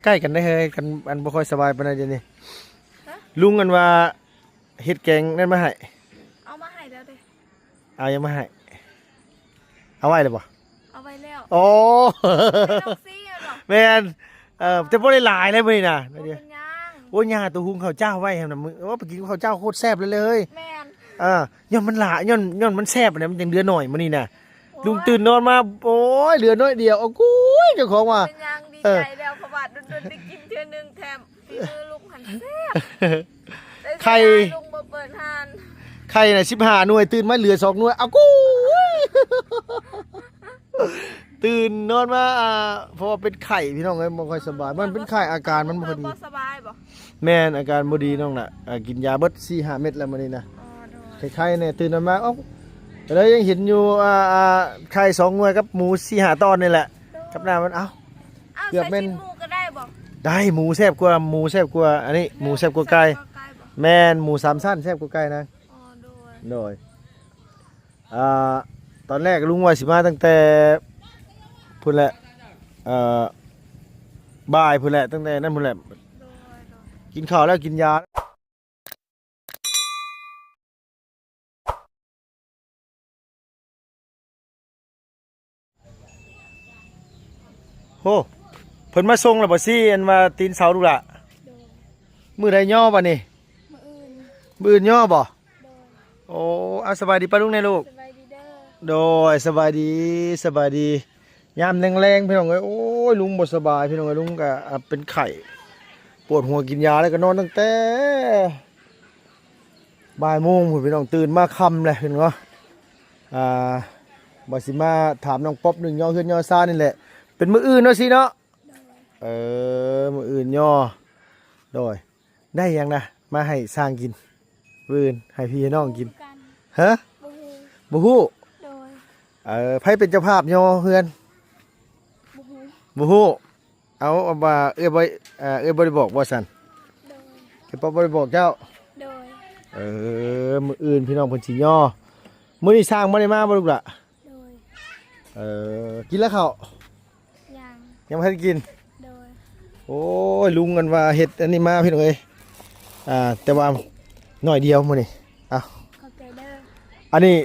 ໃກ້ກັນໄດ້ເຮີຍ ກັນ ອັນບໍ່ຄ່ອຍສະບາຍປານໃດດຽວນີ້. ຮະ? ລຸງອັນວ່າເຮັດແກງນັ້ນມາໃຫ້. ເອົາມາໃຫ້ແລ້ວເດ້. ເອົາຫຍັງມາໃຫ້? ເອົາໄວ້ແລ້ວບໍ່? ເອົາໄວ້ແລ້ວ. ໂອ້ ໃຫ້ນ້ອງຊີແມ່ນບໍ່? ແມ່ນ. ເອີ ເອີ ແຕ່ບໍ່ໄດ້ຫຼາຍເລີຍມື້ນີ້ນະ. ບໍ່ເປັນຫຍັງ. ໂອ້ຍ ຍ່າໂຕຫຸງເຂົ້າເຈົ້າໄວ້ຫັ້ນນະ ມື້ ໂອ້ ໄປກິນກັບເຂົ້າເຈົ້າໂຄດແຊບເລີຍເລີຍ. ແມ່ນ. ເອີ ຍ້ອນມັນຫຼາຍ ຍ້ອນ ຍ້ອນມັນແຊບຫັ້ນນະ ມັນຈັ່ງເຫຼືອໜ້ອຍມື້ນີ້ນະ. ໂອ້ຍ ລຸງຕື່ນນອນມາ ໂອ້ຍ ເຫຼືອໜ້ອຍດຽວ ເອົາກຸ້ຍ ເຈົ້າຂອງວ່າ. ເປັນຫຍັງ ດີໃຈແລ້ວ ເອີ ເພາະວ່າດົນໆໄດ້ກິນເທື່ອໜຶ່ງ ແຖມ ຝີມືລຸງຫັ້ນແຊບ. ໄຂ່ ໄດ້ສະບາຍ ລຸງບໍ່ເປີດຮ້ານ. ໄຂ່ນະສິບຫ້າໜ່ວຍ ຕື່ນມາເຫຼືອສອງໜ່ວຍ ເອົາກຸ້ຍ ຕື່ນນອນມາ ອ່າ ເພາະວ່າເປັນໄຂ້ພີ່ນ້ອງເອີຍ ບໍ່ຄ່ອຍສະບາຍ. ມັນເປັນໄຂ້ ອາການມັນບໍ່ຄ່ອຍດີ. ບໍ່ສະບາຍບໍ່? ແມ່ນ ອາການບໍ່ດີນ້ອງນະ. ອ່າ ກິນຢາເບິດສີ່ຫ້າເມັດແລ້ວມື້ນີ້ນະ. ອໍ ໂດຍ. ໄຂ້ໆແດ່ ຕື່ນນອນມາ ເອົ້າ ກໍເລີຍຍັງເຫັນຢູ່ ອ່າ ອ່າ ໄຂ່ສອງໜ່ວຍກັບໝູສີ່ຫ້າຕອນນີ້ແຫຼະ. ໂດຍ. ກັບໜ້າມັນ ເອົ້າ ອ້າວ ເກືອບແມ່ນ ໃສ່ຊີ້ນໝູກໍໄດ້ບໍ່? ໄດ້ ໝູແຊບກວ່າ ໝູແຊບກວ່າ ອັນນີ້ ໝູແຊບກວ່າໄກ່. ແຊບກວ່າໄກ່ບໍ່? ແມ່ນ ໝູສາມຊັ້ນແຊບກວ່າໄກ່ນະ. ອໍ ໂດຍ. ໂດຍ. ອ່າ ຕອນແລກລຸງວ່າຊິມາຕັ້ງແຕ່ພຸ້ນແຫຼະ ເອີ ບ່າຍພຸ້ນແຫຼະ ຕັ້ງແຕ່ນັ້ນພຸ້ນແຫຼະ. ໂດຍ ໂດຍ. ກິນເຂົ້າແລ້ວກິນຢາ. ໂອ້ ເພິ່ນມາສົ່ງແລ້ວບໍ່? ຊີ້ ອັນວ່າຕີນເສົາລູກຫຼ້າ. ໂດຍ. ມື້ໃດຍໍບັດນີ້? ມື້ອື່ນ. ມື້ອື່ນຍໍບໍ່? ໂດຍ. ໂອ້ ອາ ສະບາຍດີປ້າລຸງແດ່ລູກ. ສະບາຍດີເດີ. ໂດຍ ສະບາຍດີ ສະບາຍດີ. ຍາມແລງໆ ພີ່ນ້ອງເອີຍ ໂອ້ຍ ລຸງບໍ່ສະບາຍ ພີ່ນ້ອງເອີຍ ລຸງກະ ອ່າ ເປັນໄຂ້ ປວດຫົວ ກິນຢາແລ້ວກໍນອນຕັ້ງແຕ່ບ່າຍໂມງພຸ້ນ ພີ່ນ້ອງ ຕື່ນມາຄ່ຳແຫຼະ ເຫັນບໍ່. ອ່າ ວ່າຊິມາຖາມນ້ອງປັອບ ເລື່ອງຍໍເຮືອນຍໍຊານນີ້ແຫຼະ ເປັນມື້ອື່ນເນາະ ຊີ້ເນາະ. ໂດຍ. ເອີ ມື້ອື່ນຍໍ. ໂດຍ. ໄດ້ຫຍັງນະ ມາໃຫ້ຊ່າງກິນ ມື້ອື່ນໃຫ້ພີ່ໃຫ້ນ້ອງກິນ? ບໍ່ຮູ້ຄືກັນ. ຮະ? ບໍ່ຮູ້. ບໍ່ຮູ້? ໂດຍ. ເອີ ໃຜເປັນເຈົ້າພາບຍໍເຮືອນ? ບໍ່ຮູ້. ບໍ່ຮູ້. ເອົາ ເອົາວ່າເອື້ອຍບໍ່ ເອີ ເອື້ອຍບໍ່ໄດ້ບອກບໍ່ຊັ້ນ? ໂດຍ. ເອື້ອຍບໍ່ໄດ້ບອກເຈົ້າ? ໂດຍ. ເອີ ມື້ອື່ນພີ່ນ້ອງເພິ່ນຊິຍໍ. ມື້ນີ້ຊ່າງບໍ່ໄດ້ມາບໍ່ລູກຫຼ້າ? ໂດຍ. ເອີ ກິນແລ້ວເຂົ້າ? ຍັງ. ຍັງບໍ່ທັນກິນ? ໂດຍ. ໂອ້ຍ ລຸງອັນວ່າເຮັດອັນນີ້ມາ ພີ່ນ້ອງເອີຍ ອ່າ ແຕ່ວ່າໜ້ອຍດຽວມື້ນີ້. ເອົາ ຂອບໃຈເດີ. ອັນນີ້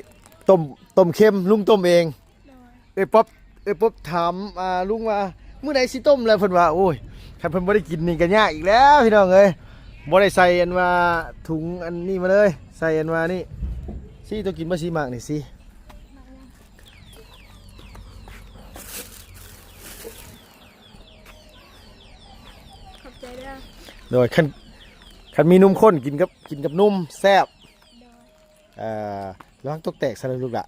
ຕົ້ມ ຕົ້ມເຄັມ ລຸງຕົ້ມເອງ. ໂດຍ. ເອີ ເອື້ອຍປັອບ ເອື້ອຍປົບຖາມ ອ່າ ລຸງວ່າ ມື້ໃດຊິຕົ້ມແລ້ວ ເພິ່ນວ່າ ໂອ້ຍ ຄັນເພິ່ນບໍ່ໄດ້ກິນນີ້ກໍຍາກອີກແລ້ວ ພີ່ນ້ອງເອີຍ. ບໍ່ໄດ້ໃສ່ອັນວ່າ ຖົງອັນນີ້ມາເລີຍ ໃສ່ອັນວ່ານີ້. ຊີ້ ໂຕກິນບໍ່? ຊີ້ ໝາກນີ້ຊີ້. ຂອບໃຈເດີ. ໂດຍ. ຄັນ ຄັນມີນົມຂ້ນ ກິນກັບ ກິນກັບນົມແຊບ. ໂດຍ. ເອີ ລະວັງຕົກແຕກຊະລູກຫຼ້າ.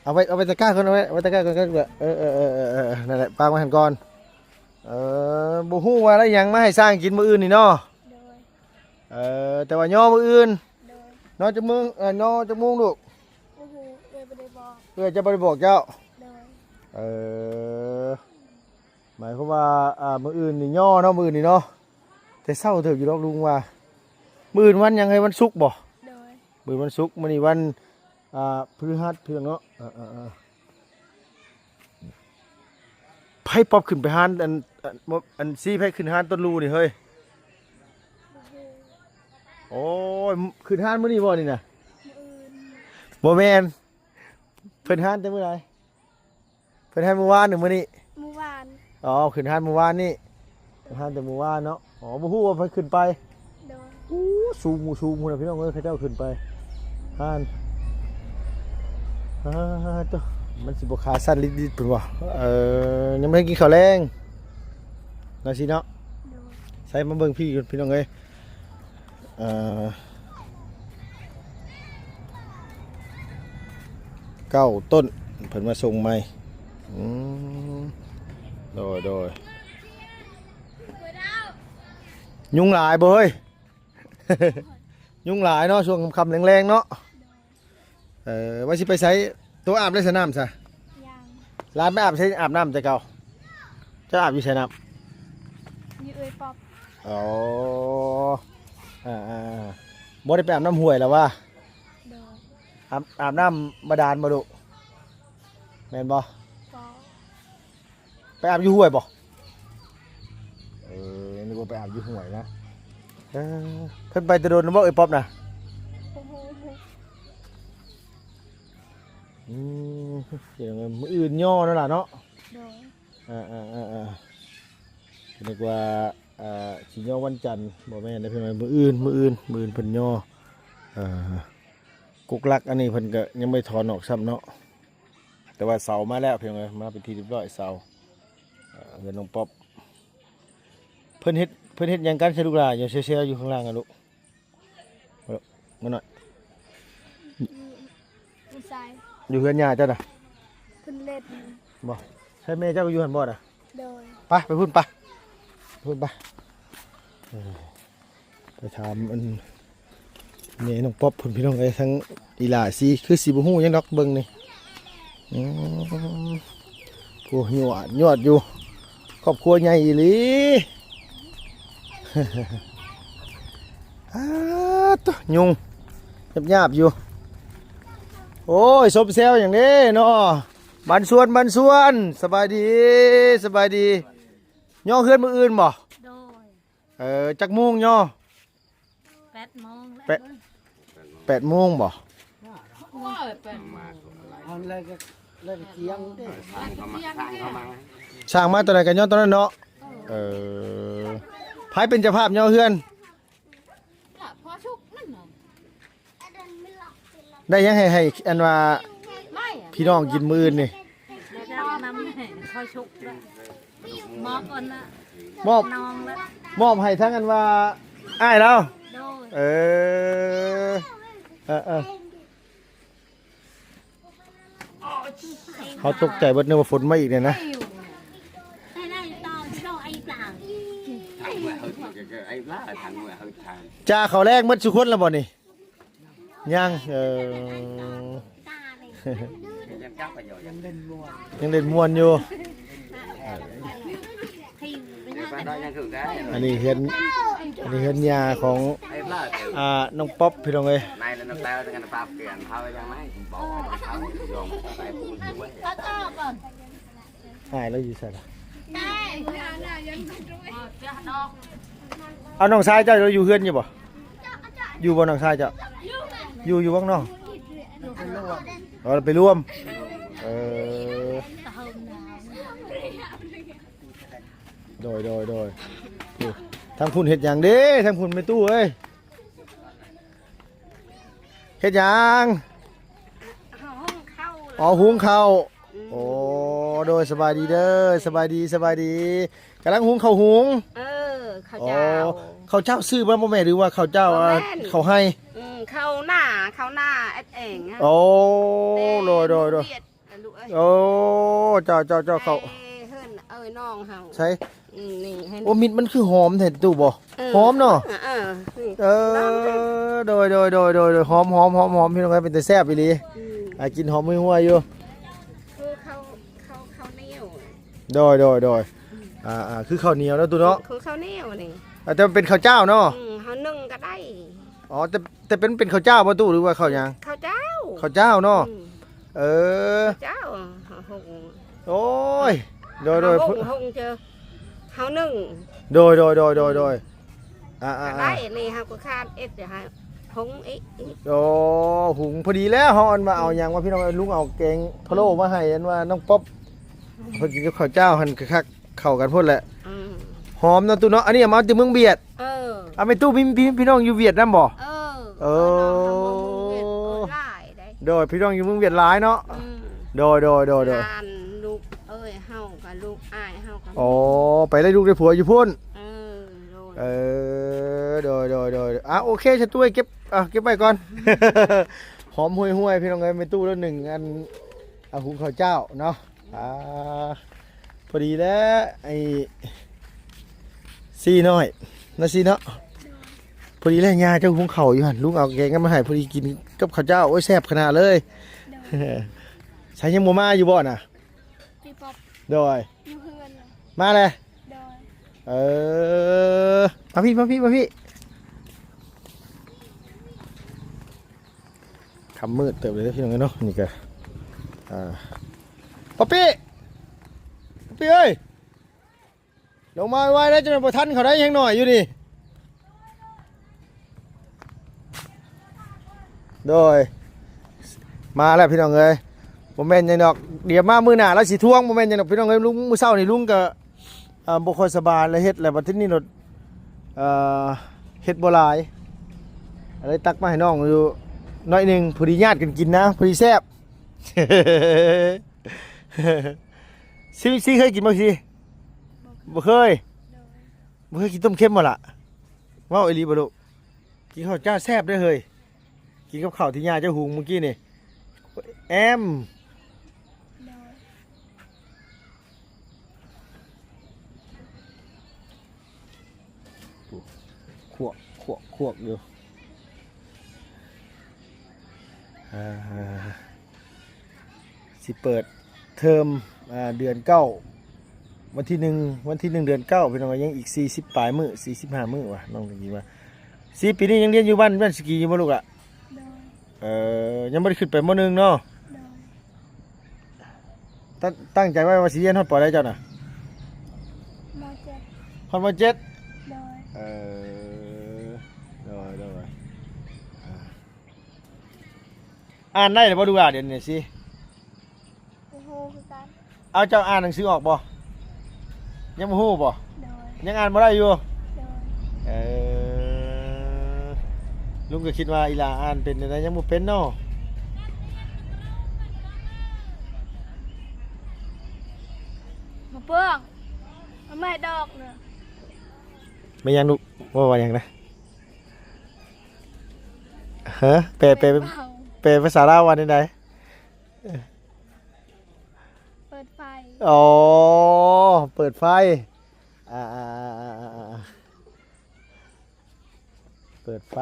ເອົາໄວ້ ເອົາໄວ້ຕະກ້າກ່ອນ ເອົາໄວ້ ເອົາໄວ້ຕະກ້າກ່ອນ. ເອີ ເອີ ເອີ ເອີ ເອີ ນັ້ນແຫຼະ ປາງໄວ້ຫັ້ນກ່ອນ. ເອີ ບໍ່ຮູ້ວ່າໄດ້ຫຍັງມາໃຫ້ຊ່າງກິນມື້ອື່ນນີ້ເນາະ. ໂດຍ. ເອີ ແຕ່ວ່າຍໍມື້ອື່ນ. ໂດຍ. ນໍຈັກໂມງ? ເອີ ຍໍຈັກໂມງລູກ? ບໍ່ຮູ້ ເອື້ອຍບໍ່ໄດ້ບອກ. ເອື້ອຍເຈົ້າບໍ່ໄດ້ບອກເຈົ້າ? ໂດຍ. ເອີ ໝາຍຄວາມວ່າ ອ່າ ມື້ອື່ນນີ້ຍໍເນາະ ມື້ອື່ນນີ້ເນາະ. ແຕ່ເຊົ້າເຕີບຢູ່ດອກ ລຸງວ່າ. ມື້ອື່ນວັນຫຍັງເຮີ້ຍ? ວັນສຸກບໍ່? ໂດຍ. ມື້ວັນສຸກ ມື້ນີ້ວັນ ອ່າ ພຶດຫັດ ພີ່ນ້ອງເນາະ. ເອີ ເອີ ເອີ ໃຜປັອບຂຶ້ນໄປຮ້ານ ອັນ ອັນ ອັນ ຊີ້ ໃຜຂຶ້ນຮ້ານຕົ້ນລູນີ້ເຮີ້ຍ? ບໍ່ຮູ້. ໂອ້ຍ ຂຶ້ນຮ້ານມື້ນີ້ບໍ່ນີ້ນະ? ມື້ອື່ນ. ບໍ່ແມ່ນ ເພິ່ນຮ້ານແຕ່ມື້ໃດ? ເພິ່ນຮ້ານມື້ວານຫຼືມື້ນີ້? ມື້ວານ. ອໍ ຂຶ້ນຮ້ານມື້ວານນີ້. ເພິ່ນຮ້ານແຕ່ມື້ວານເນາະ. ອໍ ບໍ່ຮູ້ວ່າເພິ່ນຂຶ້ນໄປ. ໂດຍ. ໂອ້ ສູງ ໝູ່ສູງພຸ້ນນະ ພີ່ນ້ອງເອີຍ ເຂົາເຈົ້າຂຶ້ນໄປຮ້ານ. ອ່າ ໂຕ ມັນຊິບໍ່ຂາສັ້ນລິດໆ ເພິ່ນວ່າ. ເອີ ຍັງບໍ່ໄດ້ກິນເຂົ້າແລງເນາະ ຊີ້ເນາະ. ໂດຍ. ໃສ່ມາເບິ່ງພີ້ກ່ອນ ພີ່ນ້ອງເອີຍ. ເອີ ເກົ້າຕົ້ນ ເພິ່ນມາສົ່ງໃໝ່. ອືມ ໂດຍ ໂດຍ. ຍຸງຫຼາຍບໍ່ເຮີ້ຍ? ຍຸງຫຼາຍເນາະ ຊ່ວງຄ່ຳໆ ແລງໆ ເນາະ. ເອີ ວ່າຊິໄປໃສ? ໂຕອາບໄດ້ສະ ນ້ຳຊະ? ຍັງ. ຫຼານໄປອາບໃສ? ອາບນ້ຳແຕ່ເກົ່າ. ເຈົ້າອາບຢູ່ໃສນ້ຳ? ຢູ່ເອື້ອຍປັອບ. ອໍ ອ່າໆໆ ບໍ່ໄດ້ໄປອາບນ້ຳຫ້ວຍລະຫວາ? ໂດຍ. ອາບ ອາບນ້ຳບາດານບໍ່ລູກ? ແມ່ນບໍ່? ບໍ່. ໄປອາບຢູ່ຫ້ວຍບໍ່? ເອີ ໄປອາບຢູ່ຫ້ວຍນະ. ເອີ ເພິ່ນໄປແຕ່ດົນແລ້ວບໍ່ ເອີຍ ປັອບນະ? ອືມ ພີ່ນ້ອງເອີຍ ມື້ອື່ນຍໍ້ນັ້ນລະເນາະ. ໂດຍ. ເອີໆໆໆ ນຶກວ່າ ເອີ ຊິຍໍ້ວັນຈັນ ບໍ່ແມ່ນເດີພີ່ນ້ອງເອີຍ ມື້ອື່ນ ມື້ອື່ນ ມື້ອື່ນເພິ່ນຍໍ້. ເອີ ກົກຫຼັກອັນນີ້ເພິ່ນກໍຍັງບໍ່ໄດ້ຖອນອອກຊ້ຳເນາະ ແຕ່ວ່າເສົາມາແລ້ວພີ່ນ້ອງເອີຍ ມາເປັນທີ່ຮຽບຮ້ອຍເສົາ. ເອີ ເຮືອນນ້ອງປັອບ ເພິ່ນເຮັດ ເພິ່ນເຮັດຫຍັງກັນຊະລູກຫຼານ ຢູ່ແຊວໆຢູ່ຂ້າງລ່າງອະລູກ? ມາໜ້ອຍ ຢູ່ໃສ? ຢູ່ເຮືອນຍ່າເຈົ້ານະ? ເພິ່ນເຫຼັ້ນ. ບໍ່ ໃຊ່ແມ່ເຈົ້າກໍຢູ່ຫັ້ນບໍ່ນະ? ໂດຍ. ໄປ ໄປພຸ້ນໄປ ໄປພຸ້ນໄປ. ເອີ ໄປຖາມອັນ ແມ່ນ້ອງປັອບພຸ້ນພີ່ນ້ອງເອີຍ ທາງອີ່ຫຼ້າຊິ ຄືຊິບໍ່ຮູ້ຫຍັງດອກ ເບິ່ງນີ້. ອືມ ໂອ້ ຍວດ ຍວດຢູ່ ຄອບຄົວໃຫຍ່ອີ່ຫຼີ. ອາ ໂຕ ຍຸງ ຍາບໆຢູ່. ໂອ້ຍ ສົມແຊວຫຍັງເດ້ເນາະ. ບັນຊວນ ບັນຊວນ ສະບາຍດີ ສະບາຍດີ. ຍໍ້ເຮືອນມື້ອື່ນບໍ່? ໂດຍ. ເອີ ຈັກໂມງຍໍ່? ແປດໂມງແລ້ວ. ແປດ ແປດໂມງບໍ່? ໂອ້ຍ ແປດໂມງ ເອົາແລ້ວກໍ ແລ້ວກໍທ່ຽງເດ້. ຊ່າງມາ ຊ່າງມາຕອນໃດກໍຍໍ້ຕອນນັ້ນເນາະ. ເອີ ໃຜເປັນເຈົ້າພາບຍໍ້ເຮືອນ? ລະພໍສຸກນັ້ນນະ. ໄດ້ຫຍັງໃຫ້ ໃຫ້ອັນວ່າ ໄມ້ ພີ່ນ້ອງກິນມື້ອື່ນນີ້? ແລ້ວກໍນຳໃຫ້ພໍສຸກລະ ມອບອັນນະ ມອບ ນ້ອງລະ ມອບໃຫ້ທັງອັນວ່າອ້າຍລາວ. ໂດຍ. ເອີ ເອີໆ ເຮົາຕົກໃຈເບິດ ນຶກວ່າຝົນມາອີກນີ້ນະ. ຈ້າເຂົ້າແລງເບິດສູ່ຄົນລະບໍ່ນີ້? ຍັງ ເອີ ຍັງເຫຼັ້ນມ່ວນຢູ່. ອັນນີ້ເຮືອນ ອັນນີ້ເຮືອນຍ່າຂອງ ອ່າ ນ້ອງປັອບ ພີ່ນ້ອງເອີຍ. ອ້າຍລາວຢູ່ໃສລະ? ເອົາ ນ້ອງຊາຍເຈົ້າລາວຢູ່ເຮືອນຢູ່ບໍ່? ຢູ່ບໍ່ນ້ອງຊາຍເຈົ້າ? ຢູ່ ຢູ່ວັງນອກ. ອໍ ໄປລວມ. ເອີ ໂດຍ ໂດຍ ໂດຍ. ທາງພຸ້ນເຮັດຫຍັງເດ້? ທາງພຸ້ນແມ່ຕູ້ເອີຍ ເຮັດຫຍັງ? ຫຸງເຂົ້າ. ອໍ ຫຸງເຂົ້າ. ອືມ. ໂອ້ ໂດຍ ສະບາຍດີເດີ ສະບາຍດີ ສະບາຍດີ. ກຳລັງຫຸງເຂົ້າຫຸງ. ເອີ ເຂົ້າເຈົ້າ. ອໍ ເຂົ້າເຈົ້າຊື້ມາບໍ່ແມ່ ຫຼືວ່າເຂົ້າເຈົ້າ ບໍ່ແມ່ນ ເຂົ້າໄຮ່? ອືມ ເຂົ້ານາ ເຂົ້ານາເຮັດເອງ. ໂອ້ ໂດຍ ໂດຍ ໂດຍ. ໂອ້ ເຈົ້າ ເຈົ້າ ເຈົ້າ ເຂົ້າ ເອີ ເຮືອນເອີຍນ້ອງເຮົາ. ໃສ? ອືມ ນີ້ ໂອ້ ມິດມັນຄືຫອມແທ້ຕູ້ບໍ່? ເອີ ຫອມເນາະ. ເອີ ເອີ ເອີ ໂດຍ ໂດຍ ໂດຍ ໂດຍ ໂດຍ. ຫອມ ຫອມ ຫອມ ຫອມ ພີ່ນ້ອງເອີຍ ເປັນຕາແຊບອີ່ຫຼີ. ອືມ ອ່າ ກິ່ນຫອມຫວຍໆຢູ່. ຄືເຂົ້າ ເຂົ້າ ເຂົ້າໜຽວ. ໂດຍ ໂດຍ ໂດຍ. ອືມ ອ່າໆ ຄືເຂົ້າໜຽວເນາະຕູ້ເນາະ. ຄືເຂົ້າໜຽວນີ້. ອ່າ ແຕ່ມັນເປັນເຂົ້າເຈົ້າເນາະ. ອືມ ເຮົາໜຶ້ງກໍໄດ້. ອໍ ແຕ່ ແຕ່ເປັນ ເປັນເຂົ້າເຈົ້າບໍ່ຕູ້ ຫຼືວ່າເຂົ້າຫຍັງ? ເຂົ້າເຈົ້າ. ເຂົ້າເຈົ້າເນາະ. ອືມ ເອີ ເຈົ້າ ໂອ້ຍ ໂດຍ ໂດຍ ເຮົາຫຸງ ເຮົາໜຶ້ງ. ໂດຍ ໂດຍ ໂດຍ ໂດຍ ໂດຍ. ອ່າໆ ໄດ້ ນີ້ເຮົາກໍຂາດເອັດ ໃຫ້ຫຸງອີກ. ໂອ້ ຫຸງພໍດີແລ້ວ. ເຮົາອັນວ່າເອົາຫຍັງວ່າ ພີ່ນ້ອງເອີຍ ລຸງເອົາແກງພະໂລ້ມາໃຫ້ ອັນວ່ານ້ອງປັອບ ເພິ່ນກິນກັບເຂົ້າເຈົ້າຫັ້ນ ຄັກໆ ເຂົ້າກັນໂພດແຫຼະ. ອືມ ຫອມເນາະຕູ້ເນາະ. ອັນນີ້ເອົາມາແຕ່ເມືອງຫວຽດ. ເອີ ເອົາ ແມ່ຕູ້ ມີ ພີ່ນ້ອງຢູ່ຫວຽດນຳບໍ່? ເອີ ເອີ ໂດຍ ພີ່ນ້ອງຢູ່ເມືອງຫວຽດຫຼາຍເນາະ. ອືມ ໂດຍ ໂດຍ ໂດຍ ໂດຍ. ຫຼານລູກເອີຍເຮົາກັບລູກອ້າຍເຮົາກັບ. ອໍ ໄປໄດ້ລູກໄດ້ຜົວຢູ່ພຸ້ນ. ເອີ ໂດຍ ເອີ ໂດຍ ໂດຍ ໂດຍ. ອ່າ ໂອເຄ ສະຕູເກັບ ອ່າ ເກັບໄວ້ກ່ອນ. ຫອມຫ່ວຍໆ ພີ່ນ້ອງເອີຍ ແມ່ຕູ້ລະໜຶ່ງອັນ ອ່າ ຫຸງເຂົ້າເຈົ້າເນາະ. ອ່າ ພໍດີແລ້ວ ໄອ້ສີນ້ອຍ ນະສີເນາະ. ໂດຍ ພໍດີແລ້ວ ຍ່າເຈົ້າຫຸງເຂົ້າຢູ່ຫັ້ນ ລຸງເອົາແກງມາໃຫ້ ພໍດີກິນກັບເຂົ້າເຈົ້າ. ໂອ້ຍ ແຊບຂະໜາດເລີຍ. ໂດຍ ໃສ ຍັງບໍ່ມາຢູ່ບໍ່ນະ? ພີ່ປັອບ. ໂດຍ ຢູ່ເຮືອນ. ມາແລ້ວ. ໂດຍ ເອີ ມາພີ້ ມາພີ້ ມາພີ້. ຄ່ຳມືດເຕີບເລີຍເດີພີ່ນ້ອງເອີຍເນາະ. ນີ້ກະ ອ່າ ປັອບປີ້ ປັອບປີ້ເອີຍ. ລົງມາໄວໆ ໄດ້ ຈັ່ງບໍ່ທັນເຂົາໄດ້ ຍັງໜ້ອຍຢູ່ນີ້. ໂດຍ ມາແລ້ວພີ່ນ້ອງເອີຍ ບໍ່ແມ່ນຫຍັງດອກ ດຽວມາມື້ໜ້າລາວຊິທວງ ບໍ່ແມ່ນຫຍັງດອກພີ່ນ້ອງເອີຍ. ລຸງ ມື້ເຊົ້ານີ້ລຸງກໍ ເອີ ບໍ່ຄ່ອຍສະບາຍ ແລ້ວເຮັດ ແລ້ວບັດທີນີ້ໂລດ ເອີ ເຮັດບໍ່ຫຼາຍ ເລີຍຕັກມາໃຫ້ນ້ອງຢູ່ໜ້ອຍໜຶ່ງ ພໍດີຍາດກັນກິນນະ ພໍດີແຊບ. ຊີ ຊີເຄີຍກິນບໍ່ຊີ? ບໍ່ເຄີຍ ບໍ່ເຄີຍກິນຕົ້ມເຄັມບໍ່ລະ? ເວົ້າອີ່ຫຼີບໍ່ລູກ? ກິນເຂົ້າຈ້າແຊບເດ້ເຮີ້ຍ ກິນກັບເຂົ້າທີ່ຍ່າເຈົ້າຫຸງມື້ກີ້ນີ້ ແອມ. ໂດຍ ຂວກ ຂວກ ຂວກຢູ່ ອ່າ ຊິເປີດເທີມ ອ່າ ເດືອນເກົ້າ ວັນທີໜຶ່ງ ວັນທີໜຶ່ງເດືອນເກົ້າ ພີ່ນ້ອງ ຍັງອີກສີ່ສິບປາຍມື້ ສີ່ສິບຫ້າມື້ວ່າ ນ້ອງຈັກຊິວ່າ. ຊີ ປີນີ້ຍັງຮຽນຢູ່ບ້ານ ບ້ານສະກີຢູ່ບໍ່ລູກລະ? ໂດຍ ເອີ ຍັງບໍ່ໄດ້ຂຶ້ນໄປ ມໍໜຶ່ງ ເນາະ? ໂດຍ ຕັ້ງ ຕັ້ງໃຈໄວ້ວ່າຊິຮຽນຮອດ ປ.ໃດ ເຈົ້ານະ? ມໍເຈັດ ຮອດ ມໍເຈັດ? ໂດຍ ເອີ ໂດຍ ໂດຍ ອ່າ ອ່ານໄດ້ແລ້ວບໍ່ລູກຫຼານ ດຽວນີ້ຊິ? ບໍ່ຮູ້ຄືກັນ. ເອົາ ເຈົ້າອ່ານໜັງສືອອກບໍ່? ຍັງບໍ່ຮູ້ບໍ່? ໂດຍ ຍັງອ່ານບໍ່ໄດ້ຢູ່? ໂດຍ ເອີ ລຸງກໍຄິດວ່າອີ່ຫຼ້າອ່ານເປັນແນວໃດ ຍັງບໍ່ເປັນເນາະ. ມະເປືອງ ມາໃໝ່ດອກເນາະ. ແມ່ນຫຍັງລູກ? ເວົ້າວ່າຫຍັງນະ? ຮະ? ແປ ແປ ແປເວົ້າ ແປພາສາລາວວ່າແນວໃດ? ເປີດໄຟ. ອໍ ເປີດໄຟ ອ່າ ເປີດໄຟ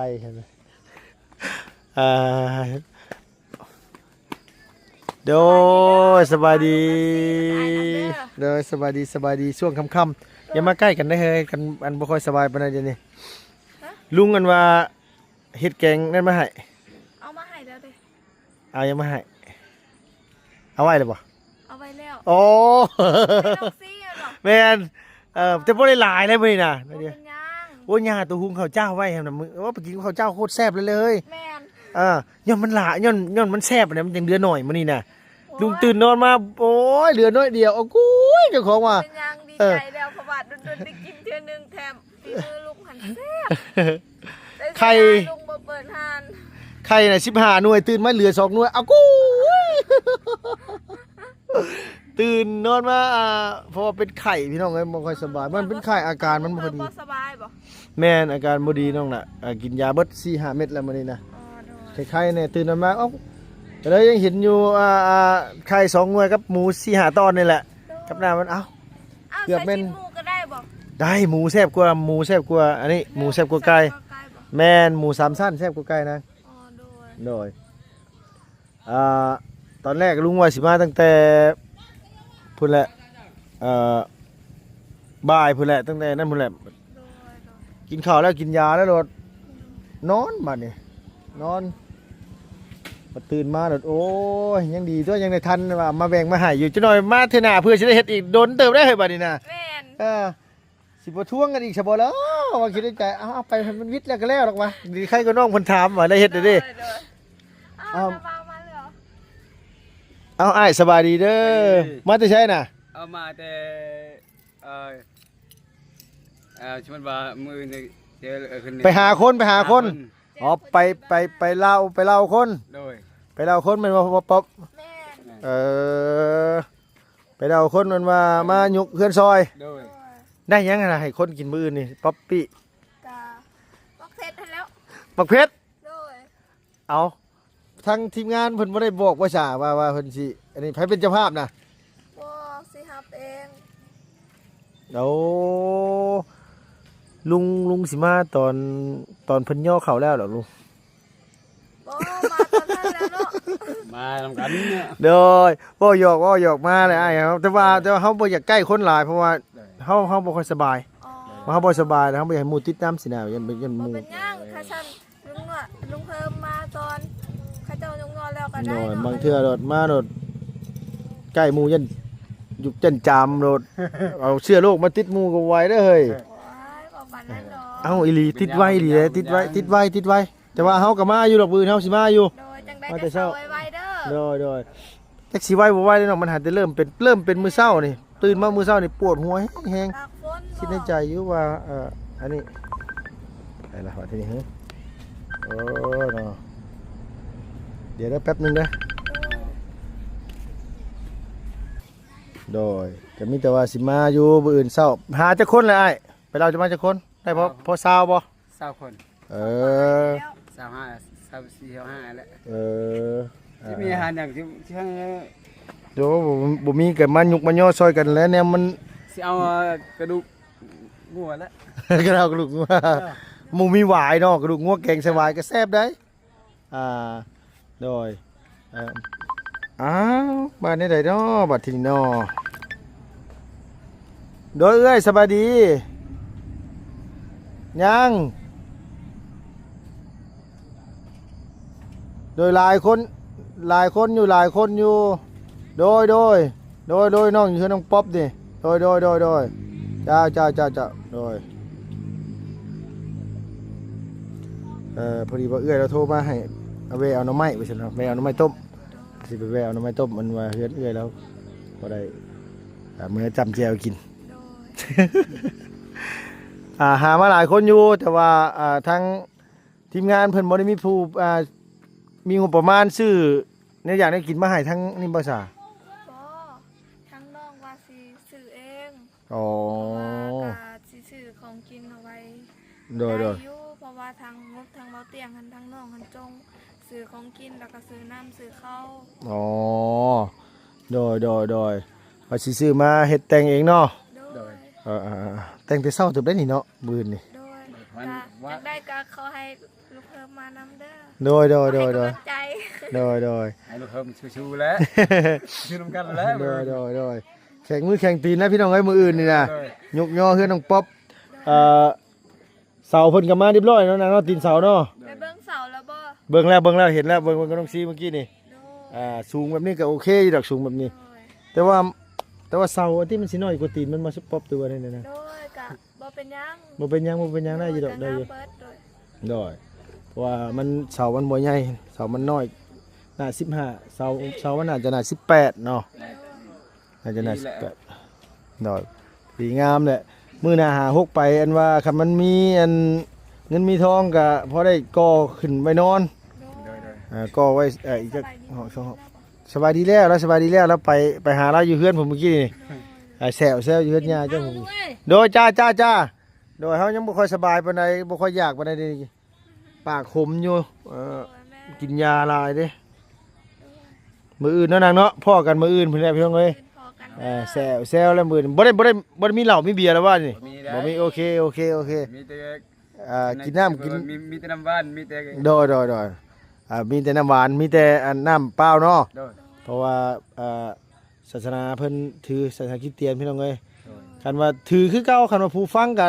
ອ່າ ໂດຍ ສະບາຍດີ ສະບາຍດີ ສະບາຍດີ ສະບາຍດີ ຊ່ວງຄ່ຳໆ ຢ່າມາໃກ້ກັນເດີເຮີ້ຍ ກັນ ອັນບໍ່ຄ່ອຍສະບາຍປານໃດດຽວນີ້. ຮະ? ລຸງ ອັນວ່າເຮັດແກງນັ້ນມາໃຫ້ ເອົາມາໃຫ້ແລ້ວເດ້. ເອົາຫຍັງມາໃຫ້? ເອົາໄວ້ແລ້ວບໍ່? ເອົາໄວ້ແລ້ວ. ໂອ້ ໃຫ້ນ້ອງຊີແມ່ນບໍ່? ແມ່ນ ເອີ ແຕ່ບໍ່ໄດ້ຫຼາຍເລີຍມື້ນີ້ນະ. ບໍ່ເປັນຫຍັງ. ໂອ້ຍ ຍ່າໂຕຫຸງເຂົ້າເຈົ້າໄວ້ຫັ້ນນະ ມື້ ໂອ້ ໄປກິນເຂົ້າເຈົ້າໂຄດແຊບເລີຍ. ແມ່ນ ເອີ ຍ້ອນມັນຫຼາຍ ຍ້ອນ ຍ້ອນມັນແຊບນະ ມັນຈັ່ງເຫຼືອໜ້ອຍມື້ນີ້ນະ. ໂອ້ຍ ລຸງຕື່ນນອນມາ ໂອ້ຍ ເຫຼືອໜ້ອຍດຽວ ໂອ້ຍ ເຈົ້າຂອງວ່າ ເປັນຫຍັງ ດີໃຈແລ້ວ ເອີ ເພາະວ່າດົນໆໄດ້ກິນເທື່ອໜຶ່ງ ແຖມ ຝີມືລຸງຫັ້ນແຊບ. ໄຂ່ ລຸງບໍ່ເປີດຮ້ານ ໄຂ່ນະສິບຫ້າໜ່ວຍ ຕື່ນມາເຫຼືອສອງໜ່ວຍ ອາກູ້ຍ ຕື່ນນອນມາ ອ່າ ເພາະວ່າເປັນໄຂ້ພີ່ນ້ອງເອີຍ ບໍ່ຄ່ອຍສະບາຍ ມັນເປັນໄຂ້ ອາການມັນບໍ່ຄ່ອຍດີ. ບໍ່ສະບາຍບໍ່? ແມ່ນ ອາການບໍ່ດີນ້ອງນະ ອ່າ ກິນຢາເບິດສີ່ຫ້າເມັດແລ້ວມື້ນີ້ນະ. ອໍ ໂດຍ ໄຂ້ໆແດ່ ຕື່ນນອນມາ ເອົ້າ ກໍເລີຍຍັງເຫັນຢູ່ ອ່າ ອ່າ ໄຂ່ສອງໜ່ວຍກັບໝູສີ່ຫ້າຕອນນີ້ແຫຼະ ໂດຍ ກັບນ້ຳມັນ ເອົ້າ ອ້າວ ເກືອບແມ່ນ ໃສ່ຊີ້ນໝູກໍໄດ້ບໍ່? ໄດ້ ໝູແຊບກວ່າ ໝູແຊບກວ່າ ອັນນີ້ ໝູແຊບກວ່າໄກ່ ແຊບກວ່າໄກ່ບໍ່? ແມ່ນ ໝູສາມຊັ້ນແຊບກວ່າໄກ່ນະ. ອໍ ໂດຍ ໂດຍ ອ່າ ຕອນແລກລຸງວ່າຊິມາຕັ້ງແຕ່ພຸ້ນແຫຼະ ເອີ ບ່າຍພຸ້ນແຫຼະ ຕັ້ງແຕ່ນັ້ນພຸ້ນແຫຼະ ໂດຍ ໂດຍ ກິນເຂົ້າແລ້ວກິນຢາແລ້ວໂລດ ອືມ ນອນບາດນີ້ ນອນ ມາຕື່ນມາໂລດ ໂອ້ຍ ຍັງດີຕົວະ ຍັງໄດ້ທັນວ່າມາແບ່ງມາໃຫ້ຢູ່ ຈັກໜ່ອຍມາເທື່ອໜ້າເພື່ອຊິໄດ້ເຮັດອີກ ດົນເຕີບໄດ້ເຮີ້ຍບາດນີ້ນະ. ແມ່ນ ເອີ ຊິບໍ່ທວງກັນອີກຊະບໍ່ລະ ວ່າຄິດໃນໃຈ ເອົາ ເອົາໄປໃຫ້ມັນວິດແລ້ວກໍແລ້ວດອກວະ ດີໃຄກໍນ້ອງເພິ່ນຖາມວ່າໄດ້ເຮັດແລ້ວເດ້. ໂດຍ ໂດຍ ເອົາ ເອົາ ເອົາ ເອົາ ອ້າຍສະບາຍດີເດີ ສະບາຍດີ ມາແຕ່ໃສນະ? ເອົາ ມາແຕ່ ເອີ ເອີ ສົມມຸດວ່າມື້ອື່ນນີ້ ເອີ ຂຶ້ນນີ້ ໄປຫາຄົນ ໄປຫາຄົນ ຫາຄົນ ອໍ ໄປ ໄປ ໄປລາວ ໄປລາວຄົນ ໂດຍ ໄປລາວຄົນແມ່ນບໍ່ ບໍ່ ບໍ່ ແມ່ນ ເອີ ໄປລາວຄົນແມ່ນວ່າມາຍົກເຮືອນຊອຍ ໂດຍ ໄດ້ຫຍັງຫັ້ນນະ ໃຫ້ຄົນກິນມື້ອື່ນນີ້ ປັອບປີ້ ກະໝາກເຜັດຫັ້ນແຫຼ້ວ ໝາກເຜັດ ໂດຍ ເອົາ ທາງທີມງານເພິ່ນບໍ່ໄດ້ບອກບໍ່ຊາ ວ່າ ວ່າເພິ່ນຊິ ອັນນີ້ໃຜເປັນເຈົ້າພາບນະ? ບໍ່ ຊິຮັບເອງ. ໂອ້ ລຸງ ລຸງຊິມາຕອນ ຕອນເພິ່ນຍໍເຂົ້າແລ້ວດອກລຸງ. ບໍ່ ມາຕອນນັ້ນແລ້ວເນາະ ມານຳກັນເນາະ. ໂດຍ ເວົ້າຫຍອກ ເວົ້າຫຍອກ ມາແຫຼະອ້າຍເຮົາ ແຕ່ວ່າ ແຕ່ວ່າເຮົາບໍ່ຢາກໃກ້ຄົນຫຼາຍ ເພາະວ່າ ເຮົາ ເຮົາບໍ່ຄ່ອຍສະບາຍ ອໍ ເຮົາບໍ່ສະບາຍ ເຮົາບໍ່ຢາກໃຫ້ໝູ່ຕິດນຳຊີ້ນະ ຢ້ານ ຢ້ານໝູ່ ບໍ່ເປັນຫຍັງ ຄັນຊັ້ນ ລຸງເຮີມມາຕອນເຂົາເຈົ້າຍົກຍ້ອນແລ້ວກໍໄດ້ເນາະ ບາງເທື່ອໂລດມາໂລດ ໃກ້ໝູ່ຢ້ານ ຍຸກຈັນຈາມໂລດ ເອົາເຊື້ອໂລກມາຕິດໝູ່ກໍບໍ່ໄຫວເດີເຮີ້ຍ. ໂອ້ຍ ບໍ່ປານນັ້ນດອກ. ເອົ້າ ອີ່ຫຼີ ຕິດໄວອີ່ຫຼີເດ້ ຕິດໄວ ຕິດໄວ ຕິດໄວ. ແຕ່ວ່າເຮົາກໍມາຢູ່ດອກ ມື້ອື່ນເຮົາຊິມາຢູ່. ໂດຍ ຈັ່ງໃດ ມາແຕ່ເຊົ້າ ກໍເຊົ້າໄວໆເດີ. ໂດຍ ໂດຍ. ຈັກຊິໄວບໍ່ໄວເດ້ເນາະ ມັນຫາແຕ່ເລີ່ມເປັນ ເລີ່ມເປັນມື້ເຊົ້ານີ້ ຕື່ນມາມື້ເຊົ້ານີ້ປວດຫົວແຮງໆ. ຕາກຝົນ ຄິດໃນໃຈຢູ່ວ່າ ເອີ ອັນນີ້ ໄປລະ ບາດທີນີ້ ເຮີ້ຍ ໂອ້ເນາະ ດຽວເດີ ແປັບໜຶ່ງເດີ. ໂດຍ ກໍມີແຕ່ວ່າຊິມາຢູ່ມື້ອື່ນເຊົ້າ. ຫາຈັກຄົນລະອ້າຍ? ໄປລາວຈະມາຈັກຄົນ? ໄດ້ພໍ ພໍຊາວບໍ່? ຊາວຄົນ. ເອີ ຊາວຫ້າ ຊາວສີ່ ຊາວຫ້າແຫຼະ. ເອີ ຊິມີອາຫານຫຍັງຊິ ຊິໃຫ້ ໂດ ບໍ່ ບໍ່ມີກໍມາຍຸກມາຍໍຊ່ອຍກັນແຫຼະ ແນວມັນ ຊິເອົາກະດູກງົວແຫຼະ ກະດູກງົວ. ເອີ ໝູ່ມີຫວາຍເນາະ ກະດູກງົວແກງໃສ່ຫວາຍກໍແຊບໄດ໋. ອ່າ ໂດຍ ເອີ ອ້າວ ບາດນີ້ໃດເນາະ ບາດທີນີ້ເນາະ. ໂດຍ ເອື້ອຍ ສະບາຍດີ ຍັງ ໂດຍ ຫຼາຍຄົນ ຫຼາຍຄົນຢູ່ ຫຼາຍຄົນຢູ່. ໂດຍ ໂດຍ ໂດຍ ໂດຍ ນ້ອງຢູ່ເຮືອນນ້ອງປັອບນີ້. ໂດຍ ໂດຍ ໂດຍ ໂດຍ ເຈົ້າ ເຈົ້າ ເຈົ້າ ເຈົ້າ ໂດຍ. ເອີ ພໍດີວ່າເອື້ອຍລາວໂທມາໃຫ້ ເອົາ ແວ່ເອົາໜໍ່ໄມ້ວ່າຊັ້ນເນາະ ແວ່ເອົາໜໍ່ໄມ້ຕົ້ມ. ຊິໄປແວ່ເອົາໜໍ່ໄມ້ຕົ້ມ ມັນວ່າເຮືອນເອື້ອຍລາວບໍ່ໄດ້ ອ່າ ເມືອຈ້ຳແຈ່ວກິນ. ໂດຍ ອ່າ ຫາມາຫຼາຍຄົນຢູ່ ແຕ່ວ່າ ອ່າ ທາງທີມງານເພິ່ນບໍ່ໄດ້ມີຜູ້ ອ່າ ມີງົບປະມານຊື້ແນວຢາກແນວກິນມາໃຫ້ທາງນີ້ບໍ່ສາ? ບໍ່ ທາງນ້ອງວ່າຊິຊື້ເອງ. ອໍ ເພາະວ່າກະຊິຊື້ຂອງກິນເອົາໄວ້. ໂດຍ ໄດ້ ໂດຍ ຢູ່ ເພາະວ່າທາງງົບທາງເບົາຕຽງຫັ້ນ ທາງນ້ອງຫັ້ນຈົ່ງຊື້ຂອງກິນ ແລ້ວກໍຊື້ນ້ຳຊື້ເຂົ້າ. ອໍ ໂດຍ ໂດຍ ໂດຍ ວ່າຊິຊື້ມາເຮັດແຕ່ງເອງເນາະ. ໂດຍ ໂດຍ ເອີ ເອີ ເອີ ແຕ່ງແຕ່ເຊົ້າເຕີບໄດ໋ນີ້ເນາະ ມື້ອື່ນນີ້. ໂດຍ ມັນ ກະ ວ່າ ຈັ່ງໃດກໍຂໍໃຫ້ ລູກເພີ່ມມານຳເດີ. ໂດຍ ໂດຍ ໂດຍ ໂດຍ ໃຫ້ກຳລັງໃຈ. ໂດຍ ໂດຍ ໃຫ້ລູກເພີ່ມສູ້ໆແຫຼະ ສູ້ນຳກັນແຫຼະ. ໂດຍ ໂດຍ ໂດຍ ແຂງມືແຂງຕີນນະພີ່ນ້ອງເອີຍ ມື້ອື່ນນີ້ນະ. ໂດຍ ຍົກຍໍເຮືອນນ້ອງປັອບ. ໂດຍ ເອີ ເສົາເພິ່ນກໍມາຮຽບຮ້ອຍແລ້ວນະເນາະ ຕີນເສົາເນາະ. ໄປເບິ່ງເສົາແລ້ວບໍ່? ເບິ່ງແລ້ວ ເບິ່ງແລ້ວ ເຫັນແລ້ວ ເບິ່ງ ເບິ່ງກັບນ້ອງຊີເມື່ອກີ້ນີ້. ໂດຍ ອ່າ ສູງແບບນີ້ກໍໂອເຄຢູ່ດອກ ສູງແບບນີ້. ໂດຍ ແຕ່ວ່າ ແຕ່ວ່າເສົາອັນທີ່ມັນຊິນ້ອຍກວ່າຕີນມັນບໍ່ ສະປັອບ ຫຼືວ່າແນວໃດນະ? ໂດຍ ກະ ບໍ່ເປັນຫຍັງ ບໍ່ເປັນຫຍັງ ບໍ່ເປັນຫຍັງ ໄດ້ຢູ່ດອກ ໄດ້ຢູ່. ໂດຍ ໂດຍ ເພາະວ່າມັນ ເສົາມັນບໍ່ໃຫຍ່ ເສົາມັນນ້ອຍ ໜ້າສິບຫ້າ ເສົາ ເສົາມັນໜ້າຈະໜ້າສິບແປດເນາະ. ໂດຍ ໜ້າຈະໜ້າສິບແປດ. ໂດຍ ດີງາມແຫຼະ ມື້ໜ້າຫາຫົກໄປ ອັນວ່າຄັນມັນມີ ອັນ ເງິນມີທອງກະພໍໄດ້ກໍ່ຂຶ້ນໄວ້ນອນ. ໂດຍ ໂດຍ ໂດຍ ເອີ ກໍ່ໄວ້ ເອີ ອີກຈັກ ສະບາຍດີແລ້ວ ລາວສະບາຍດີແລ້ວ ລາວໄປ ໄປຫາລາວຢູ່ເຮືອນພຸ້ນເມື່ອກີ້ນີ້. ອືມ ໄປແຊວໆຢູ່ເຮືອນຍ່າເຈົ້າພຸ້ນ. ໂດຍ ຈ້າ ຈ້າ ຈ້າ. ໂດຍ ເຮົາຍັງບໍ່ຄ່ອຍສະບາຍປານໃດ ບໍ່ຄ່ອຍຢາກປານໃດເດ ປາກຂົມຢູ່. ເອີ ໂດຍ ແມ່ນ ກິນຢາຫຼາຍເດ້. ໂດຍ ມື້ອື່ນເນາະນາງເນາະ ພໍ້ກັນມື້ອື່ນພຸ້ນແຫຼະພີ່ນ້ອງເອີຍ. ພໍ້ກັນ ເອີ ເດີ ແຊວໆແລ້ວມື້ອື່ນ ບໍ່ໄດ້ ບໍ່ໄດ້ ບໍ່ໄດ້ມີເຫຼົ້າມີເບຍແລ້ວວ່ານີ້? ບໍ່ມີ ໂອເຄ ໂອເຄ ໂອເຄ. ມີແຕ່ ອ່າ ກິນນ້ຳ ກິນ ມີ ມີແຕ່ນ້ຳຫວານ ມີແຕ່ ໂດຍ ໂດຍ ໂດຍ. ອ່າ ມີແຕ່ນ້ຳຫວານ ມີແຕ່ ອັນ ນ້ຳເປົ່າເນາະ. ໂດຍ ເພາະວ່າ ອ່າ ສາສະໜາເພິ່ນຖືສາສະໜາຄຣິສຕຽນ ພີ່ນ້ອງເອີຍ. ໂດຍ ຄັນວ່າຖືຄືເກົ່າ ຄັນວ່າຜູ້ຟັງກໍ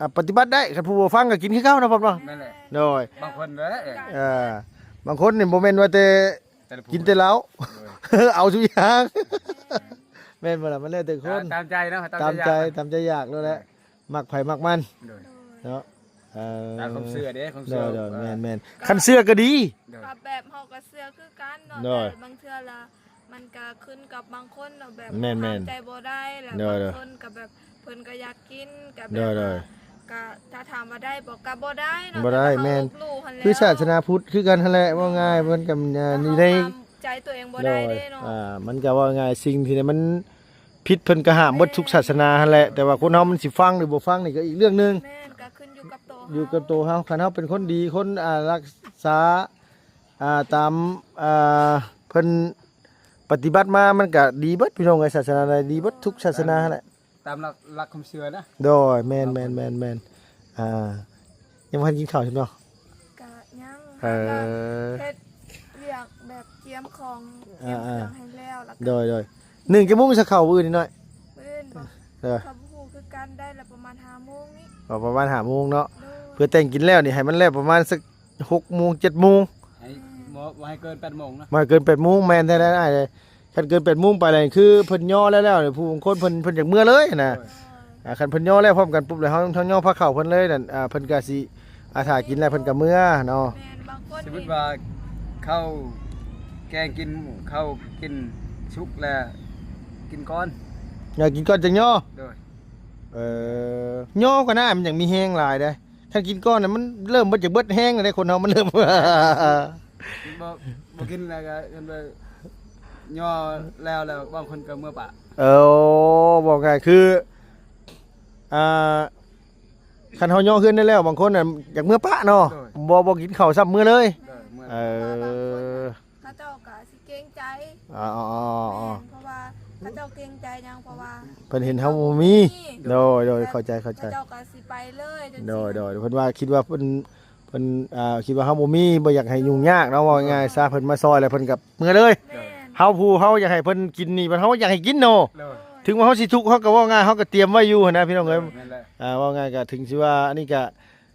ອ່າ ປະຕິບັດໄດ້ ຄັນຜູ້ບໍ່ຟັງກໍກິນຄືເກົ່າເນາະ ພໍ່ເນາະ. ແມ່ນແຫຼະ. ໂດຍ ບາງຄົນເດ້ ເອີ ບາງຄົນນີ້ບໍ່ແມ່ນວ່າແຕ່ ແຕ່ລະຜູ້ ກິນແຕ່ເຫຼົ້າ. ໂດຍ ເອົາທຸກຢ່າງ. ແມ່ນບໍ່ລະ? ມັນແລ້ວແຕ່ຄົນ ຕາມໃຈເນາະ ຕາມໃຈ ຕາມໃຈຢາກ ຕາມໃຈຢາກໂລດແຫຼະ. ໂດຍ ມັກໃຜມັກມັນ. ໂດຍ ເນາະ ເອີ ຕາມຄວາມເຊື່ອເດ້ ຄວາມເຊື່ອ. ໂດຍ ໂດຍ ເອີ ແມ່ນໆ ຄັນເຊື່ອກໍດີ. ໂດຍ ກໍແບບເຮົາກໍເຊື່ອຄືກັນເນາະ. ໂດຍ ແຕ່ບາງເທື່ອລະ ມັນກະຂຶ້ນກັບບາງຄົນເນາະ ແບບ ແມ່ນໆ ຫ້າມໃຈບໍ່ໄດ້ ແລ້ວ ໂດຍ ບາງຄົນກະແບບເພິ່ນກະຢາກກິນ ກະແບບ ໂດຍ ວ່າ ກະຖ້າຖາມວ່າໄດ້ບໍ່ ກະບໍ່ໄດ້ເນາະ ບໍ່ໄດ້. ແມ່ນ ຄືສາສະໜາພຸດຄືກັນຫັ້ນແຫຼະ ເວົ້າງ່າຍ ເພິ່ນກະ ເອີ ຢູ່ໃນ ຫ້າມໃຈຕົວເອງບໍ່ໄດ້ເດ້ເນາະ. ໂດຍ ອ່າ ມັນກະເວົ້າງ່າຍ ສິ່ງທີ່ມັນຜິດເພິ່ນກະຫ້າມໝົດທຸກສາສະໜາຫັ້ນແຫຼະ ແຕ່ວ່າຄົນເຮົາມັນຊິຟັງຫຼືບໍ່ຟັງນີ້ກະອີກເລື່ອງໜຶ່ງ. ແມ່ນ ກະຂຶ້ນຢູ່ກັບໂຕເຮົາ ຢູ່ກັບໂຕເຮົາ. ຄັນເຮົາເປັນຄົນດີ ຄົນ ອ່າ ຮັກສາ ອ່າ ຕາມ ອ່າ ເພິ່ນ ປະຕິບັດມາ ມັນກະດີເບິດພີ່ນ້ອງເອີຍ. ສາສະໜາໃດດີເບິດທຸກສາສະໜາຫັ້ນແຫຼະ ຕາມຫຼັກ ຫຼັກຄວາມເຊື່ອນະ. ໂດຍ ແມ່ນໆໆໆ. ອ່າ ຍັງບໍ່ທັນກິນເຂົ້າຊັ້ນເນາະ? ກະຍັງ. ເອີ ເຮັດວຽກແບບກຽມຂອງ ກຽມເຄື່ອງໃຫ້ແລ້ວ ແລ້ວກະ ໂດຍໆ. ໜຶ້ງຈັກໂມງ ຊິເຂົ້າມື້ອື່ນນີ້ນ້ອຍ? ມື້ອື່ນບໍ່? ເອີ ເຂົາບໍ່ຮູ້ຄືກັນ ໄດ້ລະປະມານຫ້າໂມງນີ້. ອໍ ປະມານຫ້າໂມງເນາະ. ໂດຍ ເພື່ອແຕ່ງກິນແລ້ວນີ້ ໃຫ້ມັນແລ້ວປະມານສັກ ຫົກໂມງ ເຈັດໂມງ ໃຫ້ ບໍ່ ບໍ່ໃຫ້ເກີນແປດໂມງເນາະ. ບໍ່ໃຫ້ເກີນແປດໂມງ ແມ່ນແທ້ໆ ອ້າຍເອີຍ. ຄັນເກີນແປດໂມງໄປແລ້ວ ຄືເພິ່ນຍໍແລ້ວໆ ຜູ້ບາງຄົນເພິ່ນ ເພິ່ນຢາກເມືອເລີຍນະ. ໂດຍ ອ່າ ຄັນເພິ່ນຍໍແລ້ວພ້ອມກັນປຸບ ແລ້ວເຮົາ ເຮົາຍໍພາເຂົ້າເພິ່ນເລີຍນັ້ນ ອ່າ ເພິ່ນກໍຊິ ອ່າ ຖ້າກິນແລ້ວເພິ່ນກໍເມືອເນາະ. ແມ່ນ ບາງຄົນ ສົມມຸດວ່າເຂົ້າແກງກິນ ເຂົ້າກິນສຸກແລ້ວກິນກ່ອນ ຢາກກິນກ່ອນຈັ່ງຍໍ. ໂດຍ ເອີ ຍໍກໍນະ ມັນຍັງມີແຮງຫຼາຍເດ້. ຄັນກິນກ່ອນນະ ມັນເລີ່ມ ມັນຈະເບິດແຮງແລ້ວເດ້ ຄົນເຮົາມັນເລີ່ມ ບໍ່ ບໍ່ກິນແລ້ວກໍ ເອີ້ນວ່າຍໍແລ້ວ ແລ້ວບາງຄົນກໍເມືອປະ. ເອີ ເວົ້າງ່າຍຄື ອ່າ ຄັນເຮົາຍໍເຮືອນໄດ້ແລ້ວ ບາງຄົນນະຢາກເມືອປະເນາະ. ໂດຍ ບໍ່ ບໍ່ກິນເຂົ້າຊ້ຳ ເມືອເລີຍ. ໂດຍ ເມືອ ເອີ ເຂົາເຈົ້າກໍຊິເກງໃຈ. ອໍ ແມ່ນ ເພາະວ່າເຂົາເຈົ້າເກງໃຈຫຍັງ ເພາະວ່າເພິ່ນເຫັນເຮົາບໍ່ມີ. ໂດຍ ໂດຍ ເຂົາໃຈ ເຂົາໃຈ ເຂົາເຈົ້າກໍຊິໄປເລີຍ. ໂດຍ ໂດຍ ເພິ່ນວ່າຄິດວ່າເພິ່ນ ເພິ່ນ ອ່າ ຄິດວ່າເຮົາບໍ່ມີ ບໍ່ຢາກໃຫ້ຫຍຸ້ງຍາກເນາະ ເວົ້າງ່າຍຊະ ເພິ່ນມາຊ່ອຍແລ້ວເພິ່ນກໍເມືອເລີຍ. ແມ່ນ ເຮົາຜູ້ເຮົາຢາກໃຫ້ເພິ່ນກິນນີ້ ເພິ່ນ ເຮົາຢາກໃຫ້ກິນເນາະ. ໂດຍ ເຖິງວ່າເຮົາຊິທຸກ ເຮົາກໍເວົ້າງ່າຍ ເຮົາກໍຕຽມໄວ້ຢູ່ຫັ້ນນະ ພີ່ນ້ອງເອີຍ. ໂດຍ ແມ່ນແຫຼະ ອ່າ ເວົ້າງ່າຍກໍ ເຖິງຊິວ່າອັນນີ້ກໍ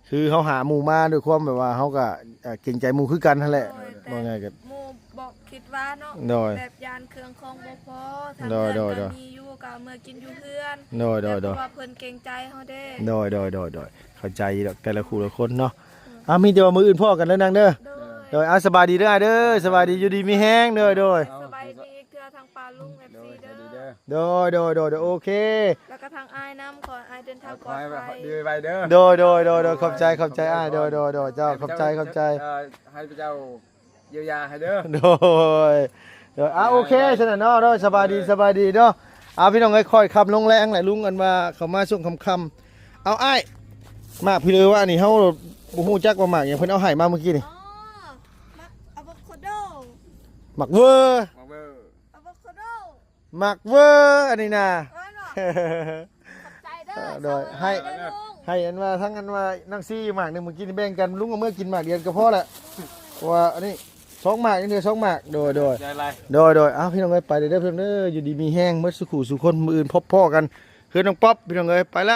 ຄືເຮົາຫາໝູ່ມາດ້ວຍຄວາມແບບວ່າ ເຮົາກໍ ເອີ ເກງໃຈໝູ່ຄືກັນຫັ້ນແຫຼະ. ໂດຍ ເວົ້າງ່າຍກໍ ແຕ່ໝູ່ບໍ່ຄິດວ່າເນາະ. ໂດຍ ແບບຢ້ານເຄື່ອງຂອງບໍ່ພໍ ທາງເຮືອນກໍມີຢູ່ ກໍເອົາເມືອກິນຢູ່ເຮືອນ. ໂດຍ ໂດຍ ແຕ່ເພາະວ່າເພິ່ນເກງໃຈເຮົາເດ້. ໂດຍ ໂດຍ ໂດຍ ໂດຍ ເຂົ້າໃຈຢູ່ດອກ ແຕ່ລະຄູ່ລະຄົນເນາະ. ອືມ ອ່າ ມີແຕ່ວ່າມື້ອື່ນພໍ້ກັນເດີນາງເດີ. ໂດຍ ໂດຍ ອ່າ ສະບາຍດີເດີອ້າຍເດີ. ສະບາຍດີ ຢູ່ດີມີແຮງເດີ. ໂດຍ ໂດຍ ສະບາຍດີອີກເທື່ອທາງປ້າລຸງ ເອັຟຊີ ເດີ. ໂດຍ ໂດຍ ໂດຍ ໂດຍ ໂອເຄ ແລ້ວກໍທາງອ້າຍນຳ ຂໍໃຫ້ອ້າຍເດີນທາງປອດໄພ ໂດຍ ໂດຍ ໂດຍ ໂດຍ ຂອບໃຈ ຂອບໃຈອ້າຍ. ໂດຍ ໂດຍ ໂດຍ ເຈົ້າ ຂອບໃຈ ຂອບໃຈ ເອີ ໃຫ້ພະເຈົ້າຢຽວຢາໃຫ້ເດີ. ໂດຍ ໂດຍ ອ່າ ໂອເຄ ສະນັ້ນເນາະ. ໂດຍ ສະບາຍດີ ສະບາຍດີເນາະ. ອ່າ ພີ່ນ້ອງເອີຍ ຄ່ອຍຄ່ຳລົງແລງແຫຼະ ລຸງ ອັນວ່າເຂົ້າມາຊ່ວງຄ່ຳໆ. ເອົາອ້າຍ ໝາກພີເລີວ່ານີ້ ເຮົາບໍ່ຮູ້ຈັກວ່າໝາກຫຍັງ ເພິ່ນເອົາໃຫ້ມາມື້ກີ້ນີ້. ອໍ ໝາກອາໂວຄາໂດ ໝາກເວີ ໝາກເວີ ອາໂວຄາໂດ ໝາກເວີ ອັນນີ້ນະ. ເອີ ເນາະ ຂອບໃຈເດີ. ໂດຍ ໃຫ້ ໃຫ້ອັນວ່າ ທັງອັນວ່ານາງຊີໝາກໜຶ່ງ ມື້ກີ້ນີ້ແບ່ງກັນ ລຸງເອົາເມືອກິນໝາກດຽວກໍພໍລະ ເພາະວ່າອັນນີ້ສອງໝາກ ຍັງເຫຼືອສອງໝາກ. ໂດຍ ໂດຍ ໃຈຫຼາຍ ໂດຍ ໂດຍ. ເອົາ ພີ່ນ້ອງເອີຍ ໄປເດີ ເດີ ພີ່ນ້ອງເດີ ຢູ່ດີມີແຮງເບິດສູ່ຄູ່ສູ່ຄົນ. ມື້ອື່ນພົບພໍ້ກັນເຮືອນນ້ອງປັອບ ພີ່ນ້ອງເອີຍ ໄປລະ.